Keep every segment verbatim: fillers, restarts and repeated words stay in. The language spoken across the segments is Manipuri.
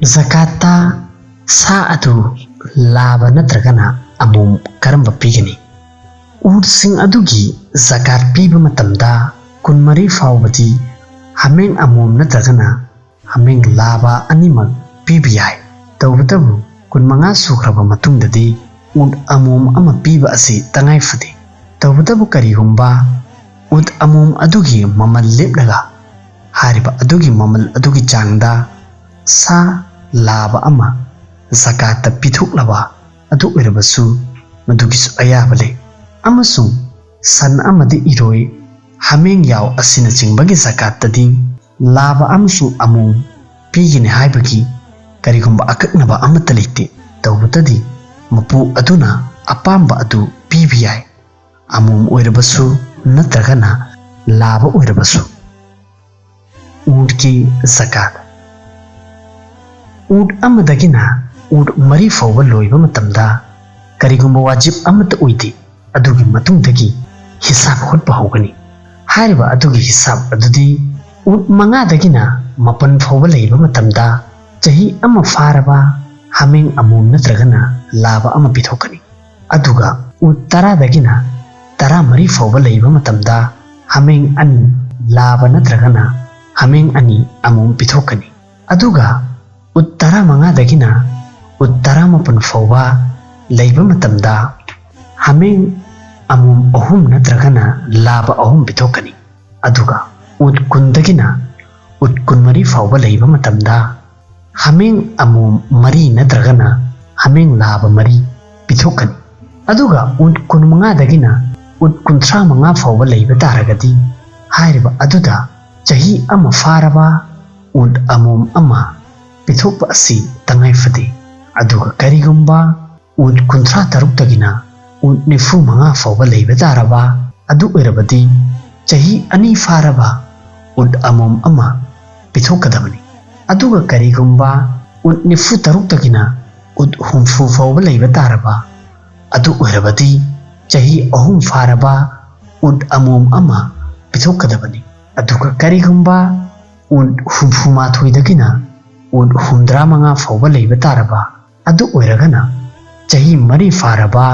ꯖꯀꯥꯠꯇ ꯁꯥ ꯑꯗꯨ ꯂꯥꯕ ꯅꯠꯇ꯭ꯔꯒꯅ ꯑꯃꯣꯝ ꯀꯔꯝꯕ ꯄꯤꯒꯅꯤ? ꯎꯠꯁꯤꯡ ꯑꯗꯨꯒꯤ ꯖꯀꯥꯠ ꯄꯤꯕ ꯃꯇꯝꯗ ꯀꯨꯟꯃꯔꯤ ꯐꯥꯎꯕꯗꯤ ꯍꯥꯃꯦꯡ ꯑꯃꯣꯝ ꯅꯠꯇ꯭ꯔꯒꯅ ꯍꯥꯃꯦꯡ ꯂꯥꯕ ꯑꯅꯤꯃꯛ ꯄꯤꯕ ꯌꯥꯏ꯫ ꯇꯧꯕꯇꯕꯨ ꯀꯨꯟꯃꯉꯥ ꯁꯨꯈ꯭ꯔꯕ ꯃꯇꯨꯡꯗꯗꯤ ꯎꯠ ꯑꯃꯣꯝ ꯑꯃ ꯄꯤꯕ ꯑꯁꯤ ꯇꯉꯥꯏ ꯐꯗꯦ꯫ ꯇꯧꯕꯇꯕꯨ ꯀꯔꯤꯒꯨꯝꯕ ꯎꯠ ꯑꯃꯣꯝ ꯑꯗꯨꯒꯤ ꯃꯃꯜ ꯂꯦꯞꯂꯒ ꯍꯥꯏꯔꯤꯕ ꯑꯗꯨꯒꯤ ꯃꯃꯜ ꯑꯗꯨꯒꯤ ꯆꯥꯡꯗ ꯁꯥ ꯂꯥꯕ ꯑꯃ ꯖꯀꯥꯠꯇ ꯄꯤꯊꯣꯛꯂꯕ ꯑꯗꯨ ꯑꯣꯏꯔꯕꯁꯨ ꯃꯗꯨꯒꯤꯁꯨ ꯑꯌꯥꯕ ꯂꯩ꯫ ꯑꯃꯁꯨꯡ ꯁꯟ ꯑꯃꯗꯤ ꯏꯔꯣꯏ, ꯍꯥꯃꯦꯡ ꯌꯥꯎ ꯑꯁꯤꯅꯆꯤꯡꯕꯒꯤ ꯖꯀꯥꯠꯇꯗꯤ ꯂꯥꯕ ꯑꯃꯁꯨꯡ ꯑꯃꯣꯝ ꯄꯤꯒꯅꯤ ꯍꯥꯏꯕꯒꯤ ꯀꯔꯤꯒꯨꯝꯕ ꯑꯀꯛꯅꯕ ꯑꯃꯠꯇ ꯂꯩꯇꯦ꯫ ꯇꯧꯕꯇꯗꯤ ꯃꯄꯨ ꯑꯗꯨꯅ ꯑꯄꯥꯝꯕ ꯑꯗꯨ ꯄꯤꯕ ꯌꯥꯏ, ꯑꯃꯣꯝ ꯑꯣꯏꯔꯕꯁꯨ ꯅꯠꯇ꯭ꯔꯒꯅ ꯂꯥꯕ ꯑꯣꯏꯔꯕꯁꯨ꯫ ꯎꯠꯀꯤ ꯖꯀꯥꯠ꯫ ꯎꯠ ꯑꯃꯗꯒꯤꯅ ꯎꯠ ꯃꯔꯤ ꯐꯥꯎꯕ ꯂꯣꯏꯕ ꯃꯇꯝꯗ ꯀꯔꯤꯒꯨꯝꯕ ꯋꯥꯖꯤꯕ ꯑꯃꯠꯇ ꯑꯣꯏꯗꯦ꯫ ꯑꯗꯨꯒꯤ ꯃꯇꯨꯡꯗꯒꯤ ꯍꯤꯁꯥꯕ ꯍꯣꯠꯄ ꯍꯧꯒꯅꯤ꯫ ꯍꯥꯏꯔꯤꯕ ꯑꯗꯨꯒꯤ ꯍꯤꯁꯥꯕ ꯑꯗꯨꯗꯤ ꯎꯠ ꯃꯉꯥꯗꯒꯤꯅ ꯃꯥꯄꯟ ꯐꯥꯎꯕ ꯂꯩꯕ ꯃꯇꯝꯗ ꯆꯍꯤ ꯑꯃ ꯐꯥꯔꯕ ꯍꯥꯃꯦꯡ ꯑꯃꯣꯝ ꯅꯠꯇ꯭ꯔꯒꯅ ꯂꯥꯕ ꯑꯃ ꯄꯤꯊꯣꯛꯀꯅꯤ꯫ ꯑꯗꯨꯒ ꯎꯠ ꯇꯔꯥꯗꯒꯤꯅ ꯇꯔꯥꯃꯔꯤ ꯐꯥꯎꯕ ꯂꯩꯕ ꯃꯇꯝꯗ ꯍꯥꯃꯦꯡ ꯑꯅꯤ ꯂꯥꯕ ꯅꯠꯇ꯭ꯔꯒꯅ ꯍꯥꯃꯦꯡ ꯑꯅꯤ ꯑꯃꯣꯝ ꯄꯤꯊꯣꯛꯀꯅꯤ꯫ ꯑꯗꯨꯒ ꯎꯠ ꯇꯔꯥꯃꯉꯥꯗꯒꯤꯅ ꯎꯠ ꯇꯔꯥꯃꯥꯄꯟ ꯐꯥꯎꯕ ꯂꯩꯕ ꯃꯇꯝꯗ ꯍꯥꯃꯦꯡ ꯑꯃꯣꯝ ꯑꯍꯨꯝ ꯅꯠꯇ꯭ꯔꯒꯅ ꯂꯥꯕ ꯑꯍꯨꯝ ꯄꯤꯊꯣꯛꯀꯅꯤ꯫ ꯑꯗꯨꯒ ꯎꯠ ꯀꯨꯟꯗꯒꯤꯅ ꯎꯠ ꯀꯨꯟꯃꯔꯤ ꯐꯥꯎꯕ ꯂꯩꯕ ꯃꯇꯝꯗ ꯍꯥꯃꯦꯡ ꯑꯃꯣꯝ ꯃꯔꯤ ꯅꯠꯇ꯭ꯔꯒꯅ ꯍꯥꯃꯦꯡ ꯂꯥꯕ ꯃꯔꯤ ꯄꯤꯊꯣꯛꯀꯅꯤ꯫ ꯑꯗꯨꯒ ꯎꯠ ꯀꯨꯟꯃꯉꯥꯗꯒꯤꯅ ꯎꯠ ꯀꯨꯟꯊ꯭ꯔꯥ ꯃꯉꯥ ꯐꯥꯎꯕ ꯂꯩꯕ ꯇꯥꯔꯒꯗꯤ ꯍꯥꯏꯔꯤꯕ ꯑꯗꯨꯗ ꯆꯍꯤ ꯑꯃ ꯐꯥꯔꯕ ꯎꯠ ꯑꯃꯣꯝ ꯑꯃ ꯄꯤꯊꯣꯛꯄ ꯑꯁꯤ ꯇꯉꯥꯏ ꯐꯗꯦ꯫ ꯑꯗꯨꯒ ꯀꯔꯤꯒꯨꯝꯕ ꯎꯠ ꯀꯨꯟꯊ꯭ꯔꯥ ꯇꯔꯨꯛꯇꯒꯤꯅ ꯎꯠ ꯅꯤꯐꯨ ꯃꯉꯥ ꯐꯥꯎꯕ ꯂꯩꯕ ꯇꯥꯔꯕ ꯑꯗꯨ ꯑꯣꯏꯔꯕꯗꯤ ꯆꯍꯤ ꯑꯅꯤ ꯐꯥꯔꯕ ꯎꯠ ꯑꯃꯣꯝ ꯑꯃ ꯄꯤꯊꯣꯛꯀꯗꯕꯅꯤ꯫ ꯑꯗꯨꯒ ꯀꯔꯤꯒꯨꯝꯕ ꯎꯠ ꯅꯤꯐꯨ ꯇꯔꯨꯛꯇꯒꯤꯅ ꯎꯠ ꯍꯨꯝꯐꯨ ꯐꯥꯎꯕ ꯂꯩꯕ ꯇꯥꯔꯕ ꯑꯗꯨ ꯑꯣꯏꯔꯕꯗꯤ ꯆꯍꯤ ꯑꯍꯨꯝ ꯐꯥꯔꯕ ꯎꯠ ꯑꯃꯣꯝ ꯑꯃ ꯄꯤꯊꯣꯛꯀꯗꯕꯅꯤ꯫ ꯑꯗꯨꯒ ꯀꯔꯤꯒꯨꯝꯕ ꯎꯠ ꯍꯨꯝꯐꯨ ꯃꯥꯊꯣꯏꯗꯒꯤꯅ ꯎꯠ ꯍꯨꯝꯗ꯭ꯔꯥ ꯃꯉꯥ ꯐꯥꯎꯕ ꯂꯩꯕ ꯇꯥꯔꯕ, ꯑꯗꯨ ꯑꯣꯏꯔꯒꯅ ꯆꯍꯤ ꯃꯔꯤ ꯐꯥꯔꯕ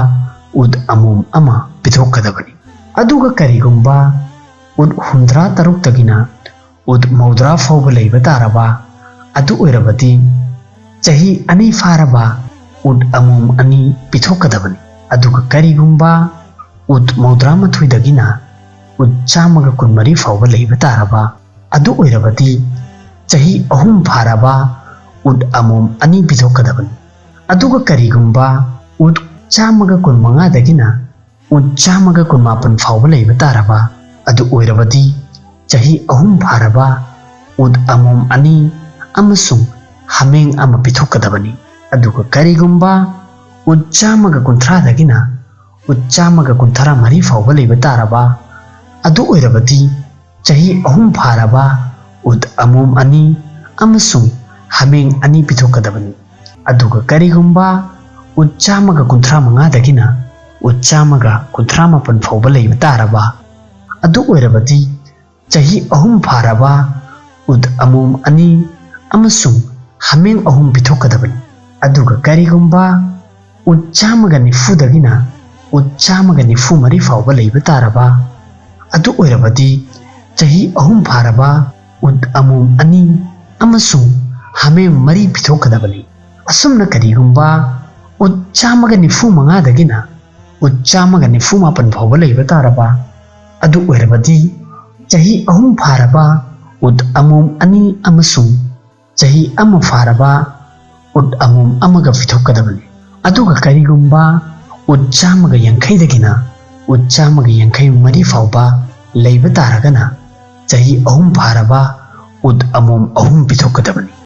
ꯎꯠ ꯑꯃꯣꯝ ꯑꯃ ꯄꯤꯊꯣꯛꯀꯗꯕꯅꯤ꯫ ꯑꯗꯨꯒ ꯀꯔꯤꯒꯨꯝꯕ ꯎꯠ ꯍꯨꯝꯗ꯭ꯔꯥ ꯇꯔꯨꯛꯇꯒꯤꯅ ꯎꯠ ꯃꯧꯗ꯭ꯔꯥ ꯐꯥꯎꯕ ꯂꯩꯕ ꯇꯥꯔꯕ, ꯑꯗꯨ ꯑꯣꯏꯔꯕꯗꯤ ꯆꯍꯤ ꯑꯅꯤ ꯐꯥꯔꯕ ꯎꯠ ꯑꯃꯣꯝ ꯑꯅꯤ ꯄꯤꯊꯣꯛꯀꯗꯕꯅꯤ꯫ ꯑꯗꯨꯒ ꯀꯔꯤꯒꯨꯝꯕ ꯎꯠ ꯃꯧꯗ꯭ꯔꯥ ꯃꯥꯊꯣꯏꯗꯒꯤꯅ ꯎꯠ ꯆꯥꯝꯃꯒ ꯀꯨꯟꯃꯔꯤ ꯐꯥꯎꯕ ꯂꯩꯕ ꯇꯥꯔꯕ, ꯑꯗꯨ ꯑꯣꯏꯔꯕꯗꯤ ꯆꯍꯤ ꯑꯍꯨꯝ ꯐꯥꯔꯕ ꯎꯠ ꯑꯃꯣꯝ ꯑꯅꯤ ꯄꯤꯊꯣꯛꯀꯗꯕꯅꯤ꯫ ꯑꯗꯨꯒ ꯀꯔꯤꯒꯨꯝꯕ ꯎꯠ ꯆꯥꯝꯃꯒ ꯀꯨꯟꯃꯉꯥꯗꯒꯤꯅ ꯎꯠ ꯆꯥꯝꯃꯒ ꯀꯨꯟꯃꯥꯄꯟ ꯐꯥꯎꯕ ꯂꯩꯕ ꯇꯥꯔꯕ, ꯑꯗꯨ ꯑꯣꯏꯔꯕꯗꯤ ꯆꯍꯤ ꯑꯍꯨꯝ ꯐꯥꯔꯕ ꯎꯠ ꯑꯃꯣꯝ ꯑꯅꯤ ꯑꯃꯁꯨꯡ ꯍꯥꯃꯦꯡ ꯑꯃ ꯄꯤꯊꯣꯛꯀꯗꯕꯅꯤ꯫ ꯑꯗꯨꯒ ꯀꯔꯤꯒꯨꯝꯕ ꯎꯠ ꯆꯥꯝꯃꯒ ꯀꯨꯟꯊ꯭ꯔꯥꯗꯒꯤꯅ ꯎꯠ ꯆꯥꯝꯃꯒ ꯀꯨꯟꯊ꯭ꯔꯥ ꯃꯔꯤ ꯐꯥꯎꯕ ꯂꯩꯕ ꯇꯥꯔꯕ, ꯑꯗꯨ ꯑꯣꯏꯔꯕꯗꯤ ꯆꯍꯤ ꯑꯍꯨꯝ ꯐꯥꯔꯕ ꯎꯠ ꯑꯃꯣꯝ ꯑꯅꯤ ꯑꯃꯁꯨꯡ ꯍꯥꯃꯦꯡ ꯑꯅꯤ ꯄꯤꯊꯣꯛꯀꯗꯕꯅꯤ꯫ ꯑꯗꯨꯒ ꯀꯔꯤꯒꯨꯝꯕ ꯎꯠ ꯆꯥꯝꯃꯒ ꯀꯨꯟꯊ꯭ꯔꯥ ꯃꯉꯥꯗꯒꯤꯅ ꯎꯠ ꯆꯥꯝꯃꯒ ꯀꯨꯟꯊ꯭ꯔꯥ ꯃꯥꯄꯟ ꯐꯥꯎꯕ ꯂꯩꯕ ꯇꯥꯔꯕ, ꯑꯗꯨ ꯑꯣꯏꯔꯕꯗꯤ ꯆꯍꯤ ꯑꯍꯨꯝ ꯐꯥꯔꯕ ꯎꯠ ꯑꯃꯣꯝ ꯑꯅꯤ ꯑꯃꯁꯨꯡ ꯍꯥꯃꯦꯡ ꯑꯍꯨꯝ ꯄꯤꯊꯣꯛꯀꯗꯕꯅꯤ꯫ ꯑꯗꯨꯒ ꯀꯔꯤꯒꯨꯝꯕ ꯎꯠ ꯆꯥꯝꯃꯒ ꯅꯤꯐꯨꯗꯒꯤꯅ ꯎꯠ ꯆꯥꯝꯃꯒ ꯅꯤꯐꯨ ꯃꯔꯤ ꯐꯥꯎꯕ ꯂꯩꯕ ꯇꯥꯔꯕ, ꯑꯗꯨ ꯑꯣꯏꯔꯕꯗꯤ ꯆꯍꯤ ꯑꯍꯨꯝ ꯐꯥꯔꯕ ꯎꯠ ꯑꯃꯣꯝ ꯑꯅꯤ ꯑꯃꯁꯨꯡ ꯍꯥꯃꯦꯡ ꯃꯔꯤ ꯄꯤꯊꯣꯛꯀꯗꯕꯅꯤ꯫ ꯑꯁꯨꯝꯅ ꯀꯔꯤꯒꯨꯝꯕ ꯎꯠ ꯆꯥꯝꯃꯒ ꯅꯤꯐꯨ ꯃꯉꯥꯗꯒꯤꯅ ꯎꯠ ꯆꯥꯝꯃꯒ ꯅꯤꯐꯨ ꯃꯥꯄꯟ ꯐꯥꯎꯕ ꯂꯩꯕ ꯇꯥꯔꯕ, ꯑꯗꯨ ꯑꯣꯏꯔꯕꯗꯤ ꯆꯍꯤ ꯑꯍꯨꯝ ꯐꯥꯔꯕ ꯎꯠ ꯑꯃꯣꯝ ꯑꯅꯤ ꯑꯃꯁꯨꯡ ꯆꯍꯤ ꯑꯃ ꯐꯥꯔꯕ ꯎꯠ ꯑꯃꯣꯝ ꯑꯃꯒ ꯄꯤꯊꯣꯛꯀꯗꯕꯅꯤ꯫ ꯑꯗꯨꯒ ꯀꯔꯤꯒꯨꯝꯕ ꯎꯠ ꯆꯥꯝꯃꯒ ꯌꯥꯡꯈꯩꯗꯒꯤꯅ ꯎꯠ ꯆꯥꯝꯃꯒ ꯌꯥꯡꯈꯩ ꯃꯔꯤ ꯐꯥꯎꯕ ꯂꯩꯕ ꯇꯥꯔꯒꯅ ꯆꯍꯤ ꯑꯍꯨꯝ ꯐꯥꯔꯕ ꯎꯠ ꯑꯃꯣꯝ ꯑꯍꯨꯝ ꯄꯤꯊꯣꯛꯀꯗꯕꯅꯤ꯫